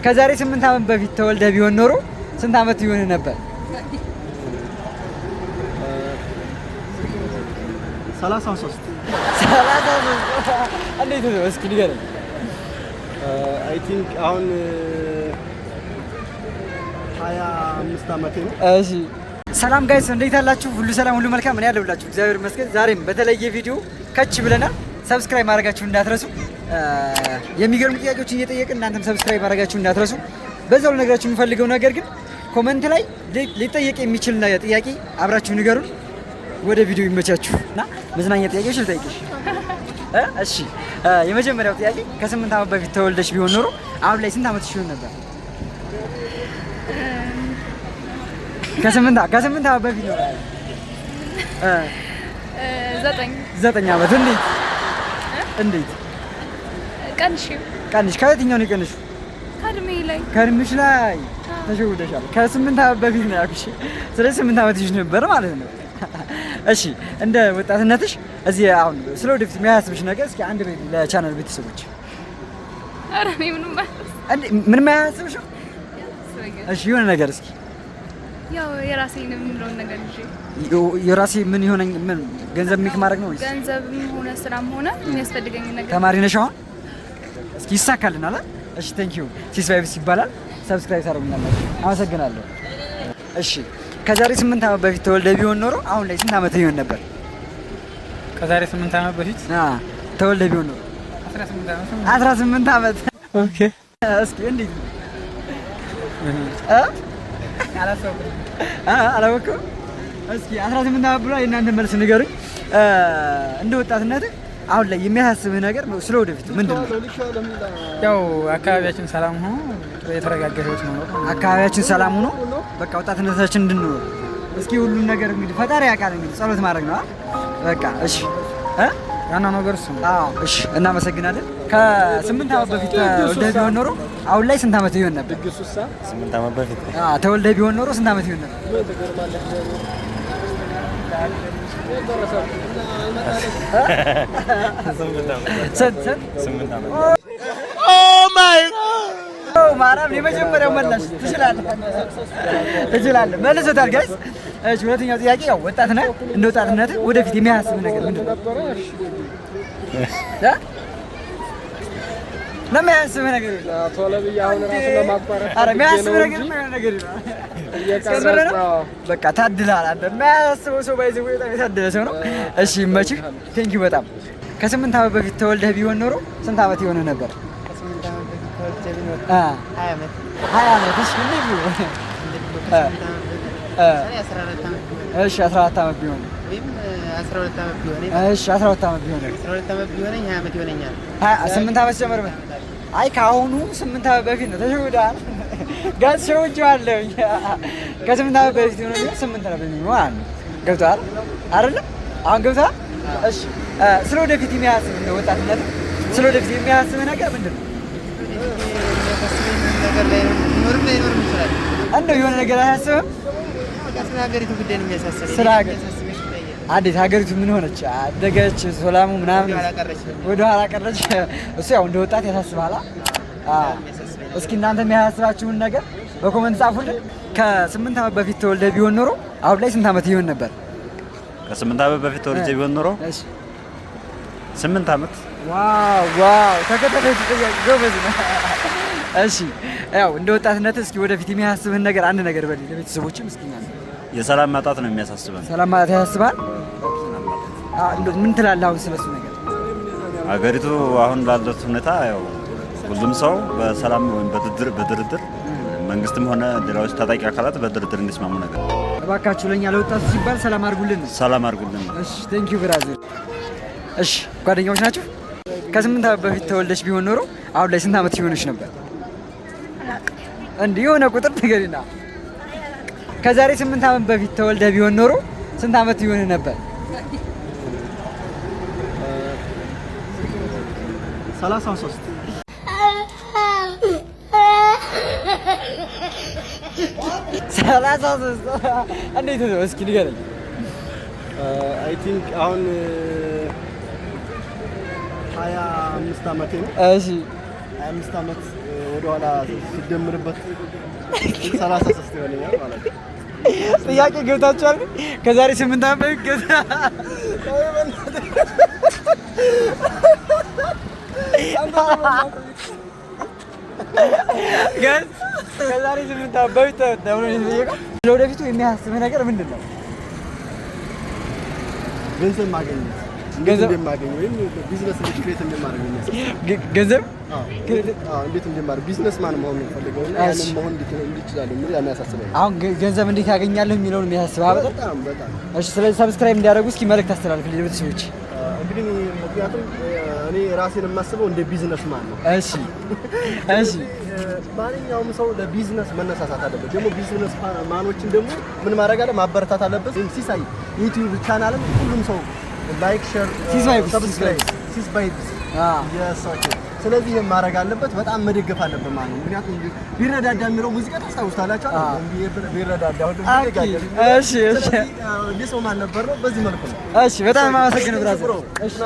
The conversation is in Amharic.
ከዛሬ 8 ዓመት በፊት ተወልደህ ቢሆን ኖሮ ስንት ዓመት ይሆንህ ነበር? 33። 33። እንዴት ነው? እስኪ ንገረኝ። I think አሁን 25 ዓመቴ ነው። እሺ፣ ሰላም guys፣ እንዴት አላችሁ? ሁሉ ሰላም፣ ሁሉ መልካም። እኔ አለሁላችሁ፣ እግዚአብሔር ይመስገን። ዛሬም በተለየ ቪዲዮ ከች ብለናል። Subscribe ማድረጋችሁ እንዳትረሱ። የሚገርሙ ጥያቄዎችን እየጠየቅን እናንተም subscribe ማድረጋችሁ እንዳትረሱ። በዛው ልነግራችሁ የምፈልገው ነገር ግን comment ላይ ሊጠየቅ የሚችል ጥያቄ አብራችሁ ንገሩን። ወደ ቪዲዮ ይመቻችሁ እና መዝናኛ ጥያቄዎች ልጠይቅሽ። እሺ፣ የመጀመሪያው ጥያቄ ከ8 ዓመት በፊት ተወልደሽ ቢሆን ኖሮ አሁን ላይ ስንት ዓመትሽ ይሆን ነበር? ከ8 ዓመት በፊት ነው። 9። 9 ዓመት። እንዴት እንዴት? ቀንሽ። ቀንሽ። ከየትኛው ነው የቀንሽው? ከእድሜ ላይ። ከእድሜሽ ላይ ተሸውደሻል። ከ8 ዓመት በፊት ነው ያልኩሽ። ስለዚህ 8 ዓመትሽ ነበር ማለት ነው። እሺ፣ እንደ ወጣትነትሽ እዚህ አሁን ስለ ወደፊት የሚያሳስብሽ ነገር እስኪ አንድ በይ ለቻናል ቤተሰቦች። ኧረ እኔ ምንም እንዴ፣ ምንም አያሳስብሽም? እሺ፣ የሆነ ነገር እስኪ። ያው የራሴን የምለውን ነገር ይዤ። የራሴ ምን ይሆነኝ? ምን ገንዘብ make ማድረግ ነው ወይስ? ገንዘብም ሆነ ስራም ሆነ የሚያስፈልገኝ ነገር። ተማሪ ነሽ አሁን? እስኪ ይሳካልናል። እሺ፣ thank you። ሲስ ቫይብስ ይባላል። Subscribe ታደርጉኛላችሁ። አመሰግናለሁ። እሺ፣ ከዛሬ 8 ዓመት በፊት ተወልደ ቢሆን ኖሮ አሁን ላይ ስንት ዓመት ይሆን ነበር? ከዛሬ 8 ዓመት በፊት? ተወልደ ቢሆን ኖሮ። 18 ዓመት። 18 ዓመት። Okay። እስኪ እንዴት ነው? እ አላሰብኩም። አላወቅኩም። እስኪ 18 ዓመት ብሎ የእናንተ መልስ ንገሩኝ። እንደ ወጣትነትህ አሁን ላይ የሚያሳስብህ ነገር ስለ ወደፊቱ ምንድን ነው? ያው አካባቢያችን ሰላም ሆኖ የተረጋጋ ህይወት መኖር። አካባቢያችን ሰላም ሆኖ በቃ ወጣትነታችን እንድንኖር። እስኪ ሁሉም ነገር እንግዲህ ፈጣሪ ያውቃል። እንግዲህ ጸሎት ማድረግ ነው። በቃ እሺ እ ዋናው ነገር እሱ ነው። አዎ፣ እሺ፣ እናመሰግናለን። ከ8 ዓመት በፊት ተወልደህ ቢሆን ኖሮ አሁን ላይ ስንት ዓመት ይሆን ነበር? 8 ዓመት በፊት? አዎ፣ ተወልደህ ቢሆን ኖሮ ስንት ዓመት ይሆን ነበር? ስንት ስንት? 8 ዓመት። ማርያም፣ የመጀመሪያው መላሽ፣ ትችላለህ፣ ትችላለህ። መልሶታል guys። እሺ፣ ሁለተኛው ጥያቄ ያው ወጣት ነህ፣ እንደ ወጣትነትህ ወደፊት የሚያሳስብህ ነገር ምንድን ነው? እ? ለሚያሳስብህ ነገር ቶሎ ብዬ አሁን ራሱ ለማቋረጥ ኧረ የሚያሳስብህ ነገር የሆነ ነገር ይኖራል። ነው። በቃ ታድለሃል አንተ። የማያሳስበው ሰው ባይዘው በጣም የታደለ ሰው ነው። እሺ፣ ይመችህ። Thank you በጣም። ከ8 ዓመት በፊት ተወልደህ ቢሆን ኖሮ ስንት ዓመት የሆነ ነበር? 20 ዓመት። 20 ዓመት። እሺ፣ እንዴት ነው? እሺ፣ 14 ዓመት ቢሆን? ወይም 12 ዓመት ቢሆነኝ። እሺ፣ 12 ዓመት ቢሆን? 12 ዓመት ቢሆነኝ 20 ዓመት ይሆነኛል። 8 ዓመት ጨምርበት። አይ፣ ከአሁኑ 8 ዓመት በፊት ነው። ተሸውደሃል። Guys፣ ሸውጄዋለሁ። ከ8 ዓመት በፊት ሆኖ ቢሆን 8 ነበር የሚሆነው ማለት ነው። ገብቶሃል አይደለ? አሁን ገብቶሃል? እሺ፣ ስለ ወደፊት የሚያስብ እንደ ወጣትነት ስለ ወደፊት የሚያስብህ ነገር ምንድን ነው? የሚያሳስበኝ ነገር ሊኖርም ላይኖርም ይችላል። እንደው የሆነ ነገር አያስብህም? በቃ ስለ ሀገሪቱ ጉዳይ ነው የሚያሳስበኝ። ስለ ሀገር የሚያሳስበኝ ጉዳይ የለም። አንዴት ሀገሪቱ ምን ሆነች? አደገች? ሰላሙ ምናምን? ወደ ኋላ ቀረች። ወደ ኋላ ቀረች። እሱ ያው እንደ ወጣት ያሳስብሃል። አዎ። እስኪ እናንተ የሚያሳስባችሁን ነገር በ comment ጻፉልን። ከ8 ዓመት በፊት ተወልደህ ቢሆን ኖሮ አሁን ላይ ስንት ዓመት ይሆን ነበር? ከ8 ዓመት በፊት ተወልጄ ቢሆን ኖሮ 8 ዓመት። Wow wow! ተከታታይ ጥያቄ፣ ጎበዝ ነህ። እሺ፣ ያው እንደ ወጣትነት እስኪ ወደፊት የሚያሳስብህን ነገር አንድ ነገር በል ለቤተሰቦችም እስኪ። እኛ የሰላም ማጣት ነው የሚያሳስበን። ሰላም ማለት ያሳስብሃል? አዎ፣ እንደው ምን ትላለህ አሁን ስለሱ ነገር? ሀገሪቱ አሁን ባለት ሁኔታ ያው ሁሉም ሰው በሰላም ወይም በድርድር መንግስትም ሆነ ሌሎች ታጣቂ አካላት በድርድር እንዲስማሙ ነገር። እባካችሁ ለኛ ለወጣቱ ሲባል ሰላም አድርጉልን። ሰላም አድርጉልን። እሺ፣ thank you brother። እሺ፣ ጓደኛዎች ናችሁ? ከ8 ዓመት በፊት ተወልደሽ ቢሆን ኖሮ አሁን ላይ ስንት ዓመት ይሆንሽ ነበር? እንዲህ የሆነ ቁጥር ንገሪና። ከዛሬ 8 ዓመት በፊት ተወልደህ ቢሆን ኖሮ ስንት ዓመት ይሆንህ ነበር? 33። 33። እንዴት ነው? እስኪ ንገረኝ። I think አሁን 25 ዓመቴ ነው። እሺ። 25 ዓመት። ወደኋላ ሲደምርበት 33 ይሆነኛል ማለት ነው። ጥያቄ ገብታችኋል? ግን ከዛሬ 8 ዓመት በፊት ግን ከዛሬ 8 ዓመት በፊት ተብሎ ነው የተጠየቀው። ለወደፊቱ የሚያስብህ ነገር ምንድን ነው? ገንዘብ ማግኘት፣ እንዴት እንደማገኝ ወይም ቢዝነስ እንዴት create እንደማደርግ ነው የሚያሳስበኝ። ገንዘብ አዎ፣ እንዴት እንደማደርግ፣ businessman መሆን ነው የምፈልገው እና ያንን መሆን እንዴት እንዲችላለሁ የሚል ያን ያሳስበኛል። አሁን ገንዘብ እንዴት ያገኛለሁ የሚለውን የሚያሳስብህ አይደል? በጣም በጣም። እሺ፣ ስለዚህ subscribe እንዲያደርጉ እስኪ መልእክት አስተላልፍልኝ ለቤተሰቦች። እንግዲህ ምክንያቱም እኔ ራሴን የማስበው እንደ businessman ነው። እሺ እሺ ማንኛውም ሰው ለቢዝነስ መነሳሳት አለበት። ደግሞ business man ኦችን ደግሞ ምን ማድረግ አለ ማበረታት አለበት። ወይም ሲሳይ YouTube channel ም ሁሉም ሰው like፣ share፣ ሲስ Vibes፣ subscribe፣ ሲስ Vibes። Yes, okay። ስለዚህ ይሄን ማድረግ አለበት፣ በጣም መደገፍ አለበት ማለት ነው። ምክንያቱም ቢረዳዳ የሚለው ሙዚቃ ታስታውሳላችሁ አይደል? ቢረዳዳ ሁሉም ቢደጋገፍ። እሺ እሺ ስለዚህ እንደ ሰው ማን ነበር ነው በዚህ መልኩ ነው። እሺ፣ በጣም አመሰግናለሁ brother። እሺ።